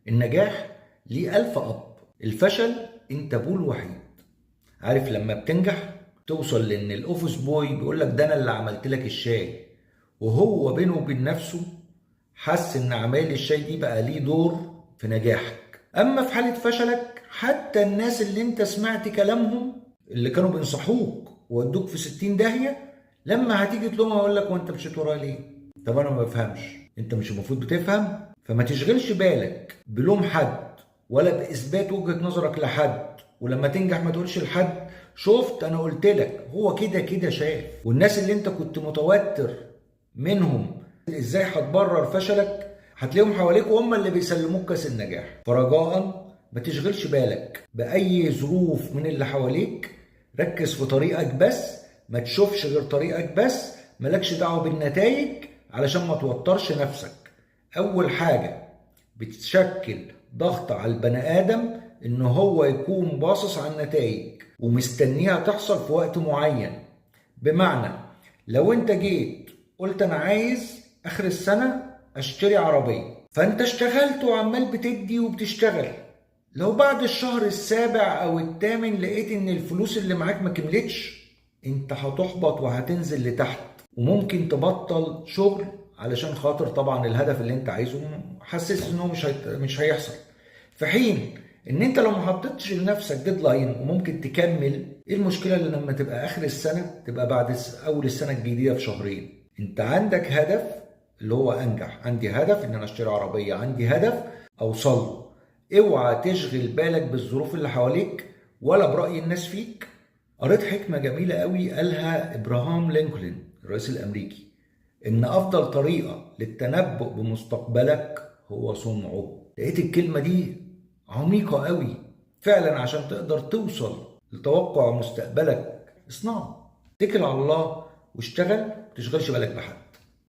النجاح ليه ألف أب، الفشل أنت أبوه الوحيد. عارف لما بتنجح توصل لأن ال office boy بيقول لك ده أنا اللي عملت لك الشاي، وهو بينه وبين نفسه حس إن عمايل الشاي دي بقى ليه دور في نجاحك. أما في حالة فشلك، حتى الناس اللي أنت سمعت كلامهم اللي كانوا بينصحوك وودوك في 60 داهية، لما هتيجي تلومها يقول لك وأنت مشيت ورايا ليه؟ طب أنا ما بفهمش، أنت مش المفروض بتفهم؟ فما تشغلش بالك بلوم حد ولا بإثبات وجهة نظرك لحد، ولما تنجح ما تقولش لحد شفت أنا قلت لك، هو كده كده شاف. والناس اللي أنت كنت متوتر منهم إزاي هتبرر فشلك، هتلاقيهم حواليك وهم اللي بيسلموك كاس النجاح. فرجاء ما تشغلش بالك بأي ظروف من اللي حواليك، ركز في طريقك بس، ما تشوفش غير طريقك بس، مالكش دعوة بالنتائج علشان ما توترش نفسك. أول حاجة بتشكل ضغط على البني آدم إن هو يكون باصص على النتائج ومستنيها تحصل في وقت معين. بمعنى لو أنت جيت قلت أنا عايز آخر السنة أشتري عربية، فأنت اشتغلت وعمال بتدي وبتشتغل، لو بعد الشهر السابع أو الثامن لقيت إن الفلوس اللي معاك ما كملتش، أنت هتحبط وهتنزل لتحت وممكن تبطل شغل علشان خاطر طبعا الهدف اللي انت عايزه حاسس انه مش هيحصل. في حين ان انت لو ما حطيتش لنفسك deadline وممكن تكمل، ايه المشكلة اللي لما تبقى اخر السنة تبقى بعد اول السنة الجديدة بشهرين؟ انت عندك هدف اللي هو انجح، عندي هدف ان انا اشتري عربية، عندي هدف اوصل له. اوعى تشغل بالك بالظروف اللي حواليك ولا برأي الناس فيك. قريت حكمة جميلة قوي قالها ابراهام لينكولن الرئيس الامريكي، إن أفضل طريقة للتنبؤ بمستقبلك هو صنعه. لقيت الكلمة دي عميقة قوي فعلا، عشان تقدر توصل لتوقع مستقبلك اصنعه. اتكل على الله واشتغل، ما تشغلش بالك بحد.